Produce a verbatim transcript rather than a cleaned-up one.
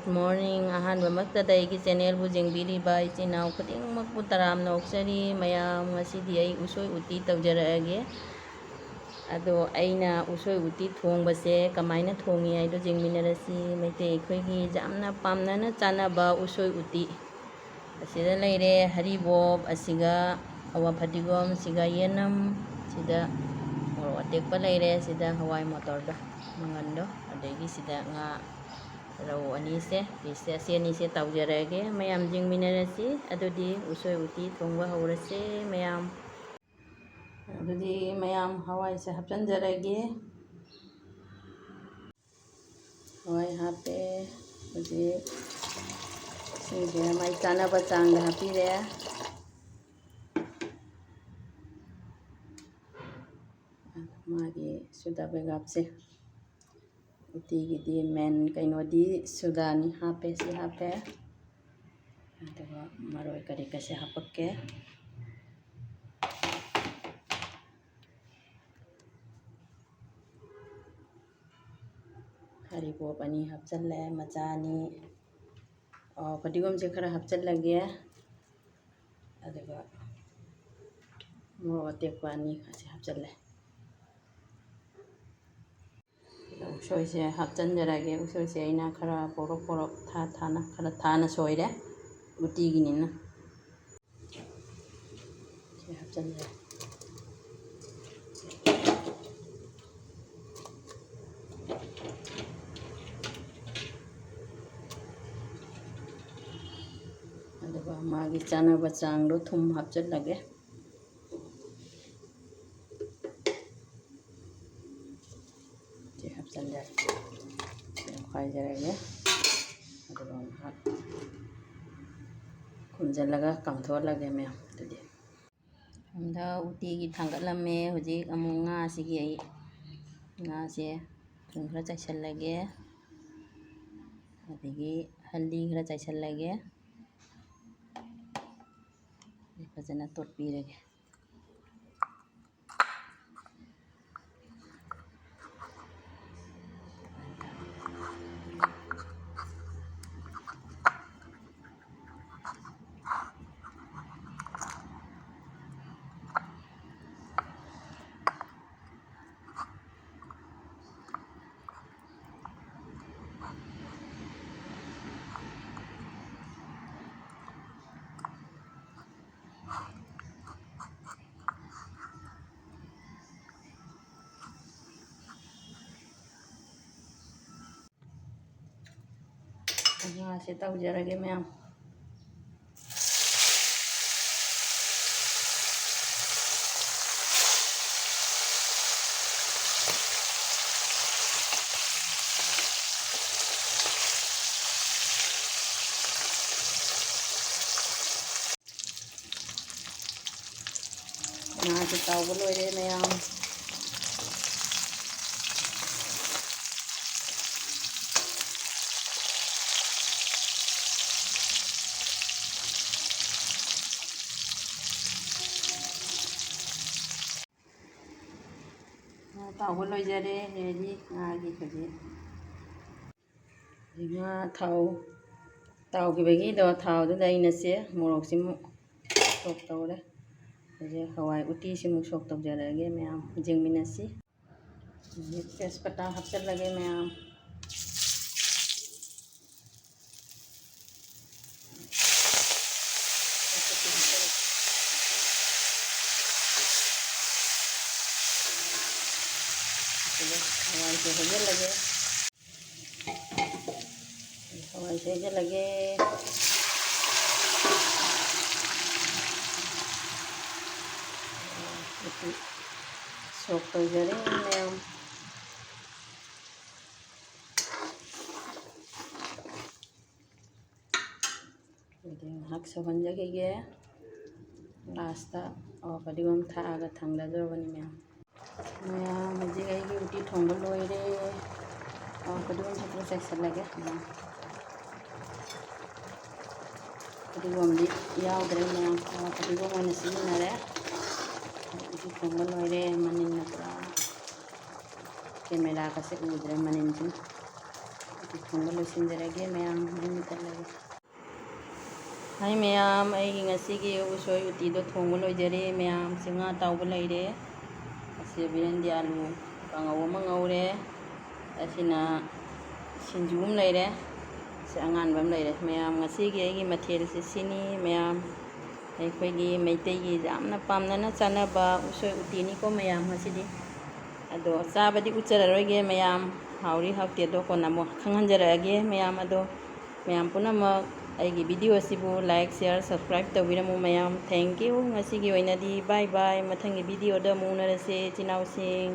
Good morning꯫ ꯑꯍꯥꯟꯕꯃꯛꯇꯗ ꯑꯩꯒꯤ ꯆꯦꯅꯦꯜꯕꯨ ꯌꯦꯡꯕꯤꯔꯤꯕ ꯏꯆꯤꯟ ꯏꯅꯥꯎ ꯈꯨꯗꯤꯡꯃꯛꯄꯨ ꯇꯔꯥꯝꯅ ꯑꯣꯛꯆꯔꯤ꯫ ꯃꯌꯥꯝ, ꯉꯁꯤꯗꯤ ꯑꯩ ꯎꯁꯣꯏ ꯎꯇꯤ ꯇꯧꯖꯔꯛꯑꯒꯦ꯫ ꯑꯗꯣ ꯑꯩꯅ ꯎꯁꯣꯏ ꯎꯇꯤ ꯊꯣꯡꯕꯁꯦ ꯀꯃꯥꯏꯅ ꯊꯣꯡꯉꯤ ꯍꯥꯏꯗꯣ ꯌꯦꯡꯃꯤꯟꯅꯔꯁꯤ꯫ ꯃꯩꯇꯩ ꯑꯩꯈꯣꯏꯒꯤ ꯌꯥꯝꯅ ꯄꯥꯝꯅꯅ ꯆꯥꯅꯕ ꯎꯁꯣꯏ ꯎꯇꯤ꯫ ꯑꯁꯤꯗ ꯂꯩꯔꯦ ꯍꯔꯤꯕꯣꯞ, ꯑꯁꯤꯒ ꯑꯋꯥ ꯐꯗꯤꯒꯣꯝ, ꯁꯤꯒ ꯌꯦꯅꯝ, ꯁꯤꯗ ꯃꯣꯔꯣꯛ ꯑꯇꯦꯛꯄ ꯂꯩꯔꯦ, ꯁꯤꯗ ꯍꯋꯥꯏ ꯃꯣꯇꯣꯔꯗꯣ, ꯃꯪꯒꯟꯗꯣ, ꯑꯗꯒꯤ ꯁꯤꯗ ꯉꯥ, ꯔꯧ ꯑꯅꯤꯁꯦ, ꯄꯤꯁꯁꯦ ꯑꯁꯤ ꯑꯅꯤꯁꯦ ꯇꯧꯖꯔꯒꯦ꯫ ꯃꯌꯥꯝ ꯌꯦꯡꯃꯤꯟꯅꯔꯁꯤ꯫ ꯑꯗꯨꯗꯤ ꯎꯁꯣꯏ ꯎꯇꯤ ꯊꯣꯡꯕ ꯍꯧꯔꯁꯦ ꯃꯌꯥꯝ꯫ ꯑꯗꯨꯗꯤ ꯃꯌꯥꯝ ꯍꯋꯥꯏꯁꯦ ꯍꯥꯞꯆꯤꯟꯖꯔꯒꯦ꯫ ꯍꯋꯥꯏ ꯍꯥꯞꯄꯦ꯫ ꯍꯧꯖꯤꯛ ꯏꯁꯤꯡꯁꯦ ꯃꯥꯏ ꯆꯥꯅꯕ ꯆꯥꯡꯗ ꯍꯥꯞꯄꯤꯔꯦ꯫ ꯃꯥꯒꯤ ꯁꯨꯗꯥ ꯕꯦꯒꯥꯞꯁꯦ ꯎꯇꯤꯒꯤꯗꯤ ꯃꯦꯟ ꯀꯩꯅꯣꯗꯤ ꯁꯨꯗꯥꯅꯤ꯫ ꯍꯥꯞꯄꯦ, ꯁꯤ ꯍꯥꯞꯄꯦ꯫ ꯑꯗꯨꯒ ꯃꯔꯣꯏ ꯀꯔꯤ ꯀꯩꯁꯦ ꯍꯥꯞꯄꯛꯀꯦ꯫ ꯍꯔꯤꯕꯣꯞ ꯑꯅꯤ ꯍꯥꯞꯆꯜꯂꯦ, ꯃꯆꯥ ꯑꯅꯤ꯫ ꯑꯣ, ꯐꯗꯤꯒꯣꯝꯁꯦ ꯈꯔ ꯍꯥꯞꯆꯜꯂꯒꯦ꯫ ꯑꯗꯨꯒ ꯃꯣꯔꯣꯛ ꯑꯇꯦꯛꯄ ꯑꯅꯤ ꯑꯁꯤ ꯍꯥꯞꯆꯜꯂꯦ꯫ ꯎꯁꯣꯏꯁꯦ ꯍꯥꯞꯆꯤꯟꯖꯔꯒꯦ꯫ ꯎꯁꯣꯏꯁꯦ ꯑꯩꯅ ꯈꯔ ꯄꯣꯔꯣꯛ ꯄꯣꯔꯣꯛ ꯊꯥ ꯊꯥꯅ, ꯈꯔ ꯊꯥꯅ ꯁꯣꯏꯔꯦ, ꯎꯇꯤꯒꯤꯅꯤꯅ꯫ ꯁꯤ ꯍꯥꯞꯆꯤꯟꯖꯔꯦ꯫ ꯑꯗꯨꯒ ꯃꯥꯒꯤ ꯆꯥꯅꯕ ꯆꯥꯡꯗꯣ ꯊꯨꯝ ꯍꯥꯞꯆꯤꯜꯂꯒꯦ꯫ ꯁꯤ ꯍꯥꯞꯆꯤꯟꯖꯔꯦ꯫ ꯅꯣꯏꯈꯥꯏꯖꯔꯒꯦ꯫ ꯑꯗꯨꯒ ꯉꯥꯏꯍꯥꯛ ꯈꯨꯝꯖꯤꯜꯂꯒ ꯀꯥꯝꯊꯣꯛꯍꯜꯂꯒꯦ ꯃꯌꯥꯝ꯫ ꯑꯗꯨꯗꯤ ꯁꯣꯝꯗ ꯎꯇꯤꯒꯤ ꯊꯥꯡꯒꯠꯂꯝꯃꯦ꯫ ꯍꯧꯖꯤꯛ ꯑꯃꯨꯛ ꯉꯥꯁꯤꯒꯤ ꯑꯩ, ꯉꯥꯁꯦ ꯊꯨꯝ ꯈꯔ ꯆꯥꯏꯁꯤꯜꯂꯒꯦ, ꯑꯗꯒꯤ ꯍꯜꯗꯤ ꯈꯔ ꯆꯥꯏꯁꯤꯜꯂꯒꯦ꯫ ꯐꯖꯅ ꯇꯣꯠꯄꯤꯔꯒꯦ꯫ ꯁꯦ ꯇꯧꯖꯔꯒꯦ ꯃꯌꯥꯝ꯫ ꯉꯥꯁꯦ ꯇꯥꯎꯕ ꯂꯣꯏꯔꯦ ꯃꯌꯥꯝ꯫ ꯉꯥ ꯇꯥꯎꯕ ꯂꯣꯏꯖꯔꯦ꯫ ꯔꯦꯗꯤ ꯉꯥꯒꯤ ꯍꯧꯖꯤꯛ꯫ ꯍꯧꯖꯤꯛ ꯉꯥ ꯊꯥꯎ ꯇꯥꯎꯈꯤꯕꯒꯤꯗꯣ ꯊꯥꯎꯗꯨꯗ ꯑꯩꯅ ꯁꯦ ꯃꯣꯔꯣꯛꯁꯤꯃꯨꯛ ꯁꯣꯛ ꯇꯧꯔꯦ꯫ ꯍꯧꯖꯤꯛ ꯍꯋꯥꯏ ꯎꯇꯤꯁꯤꯃꯨꯛ ꯁꯣꯛ ꯇꯧꯖꯔꯛꯑꯒꯦ ꯃꯌꯥꯝ, ꯌꯦꯡꯃꯤꯟꯅꯁꯤ꯫ ꯍꯧꯖꯤꯛ ꯇꯦꯖꯄꯇꯥ ꯍꯥꯞꯆꯤꯜꯂꯒꯦ ꯃꯌꯥꯝ꯫ ꯑꯗꯨꯒ ꯍꯋꯥꯏꯁꯦ ꯍꯩꯖꯤꯜꯂꯒꯦ꯫ ꯍꯋꯥꯏꯁꯦ ꯍꯩꯖꯤꯜꯂꯒꯦ꯫ ꯁꯣꯛ ꯇꯧꯖꯔꯦ ꯃꯌꯥꯝ꯫ ꯑꯗꯨꯗꯤ ꯉꯥꯏꯍꯥꯛ ꯁꯧꯍꯟꯖꯈꯤꯒꯦ꯫ ꯂꯥꯁꯇ ꯑꯋꯥ ꯐꯗꯤꯒꯣꯝ ꯊꯥꯛꯑꯒ ꯊꯥꯡꯗꯗꯧꯔꯕꯅꯤ ꯃꯌꯥꯝ꯫ ꯃꯌꯥꯝ, ꯍꯧꯖꯤꯛ ꯑꯩꯒꯤ ꯎꯇꯤ ꯊꯣꯡꯕ ꯂꯣꯏꯔꯦ꯫ ꯑꯋꯥ ꯐꯗꯤꯒꯣꯝꯁꯦ ꯈꯔ ꯆꯥꯏꯁꯤꯜꯂꯒꯦ꯫ ꯐꯗꯤꯒꯣꯝꯗꯤ ꯌꯥꯎꯗ꯭ꯔꯦ ꯃꯌꯥꯝ, ꯑꯋꯥ ꯐꯗꯤꯒꯣꯝ ꯑꯣꯏꯅ ꯁꯤꯖꯤꯟꯅꯔꯦ꯫ ꯎꯇꯤ ꯊꯣꯡꯕ ꯂꯣꯏꯔꯦ꯫ ꯃꯅꯤꯟꯅ ꯄꯨꯔꯥ ꯀꯦꯃꯦꯔꯥꯒꯁꯦ ꯎꯗ꯭ꯔꯦ ꯃꯅꯤꯟꯁꯤꯅ꯫ ꯎꯇꯤ ꯊꯣꯡꯕ ꯂꯣꯏꯁꯤꯟꯖꯔꯒꯦ ꯃꯌꯥꯝ, ꯃꯩ ꯃꯨꯊꯠꯂꯒꯦ꯫ ꯍꯥꯏ ꯃꯌꯥꯝ, ꯑꯩꯒꯤ ꯉꯁꯤꯒꯤ ꯎꯁꯣꯏ ꯎꯇꯤꯗꯣ ꯊꯣꯡꯕ ꯂꯣꯏꯖꯔꯦ ꯃꯌꯥꯝ꯫ ꯁꯤ ꯉꯥ ꯑꯇꯥꯎꯕ ꯂꯩꯔꯦ, ꯑꯁꯤ ꯕꯤꯔꯦꯟꯗꯤ ꯑꯂꯨ ꯀꯥꯡꯉꯧ ꯑꯃ ꯉꯧꯔꯦ, ꯑꯁꯤꯅ ꯁꯤꯡꯖꯨ ꯑꯃ ꯂꯩꯔꯦ, ꯑꯁꯤ ꯑꯉꯥꯟꯕ ꯑꯃ ꯂꯩꯔꯦ꯫ ꯃꯌꯥꯝ, ꯉꯁꯤꯒꯤ ꯑꯩꯒꯤ ꯃꯊꯦꯜꯁꯤ ꯁꯤꯅꯤ ꯃꯌꯥꯝ꯫ ꯑꯩꯈꯣꯏꯒꯤ ꯃꯩꯇꯩꯒꯤ ꯌꯥꯝꯅ ꯄꯥꯝꯅꯅ ꯆꯥꯅꯕ ꯎꯁꯣꯏ ꯎꯇꯤꯅꯤꯀꯣ ꯃꯌꯥꯝ ꯉꯁꯤꯗꯤ꯫ ꯑꯗꯣ ꯆꯥꯕꯗꯤ ꯎꯠꯆꯔꯔꯣꯏꯒꯦ ꯃꯌꯥꯝ, ꯍꯥꯎꯔꯤ ꯍꯥꯎꯇꯦꯗꯣ ꯀꯣꯟꯅ ꯑꯃꯨꯛ ꯈꯪꯍꯟꯖꯔꯛꯑꯒꯦ ꯃꯌꯥꯝ꯫ ꯑꯗꯣ ꯃꯌꯥꯝ ꯄꯨꯝꯅꯃꯛ ꯑꯩꯒꯤ video ꯑꯁꯤꯕꯨ like, share, subscribe ꯇꯧꯕꯤꯔꯝꯃꯨ ꯃꯌꯥꯝ꯫ Thank you꯫ ꯉꯁꯤꯒꯤ ꯑꯣꯏꯅꯗꯤ bye bye꯫ ꯃꯊꯪꯒꯤ video ꯗ ꯑꯃꯨꯛ ꯎꯅꯔꯁꯦ ꯏꯆꯤꯟ ꯏꯅꯥꯎꯁꯤꯡ꯫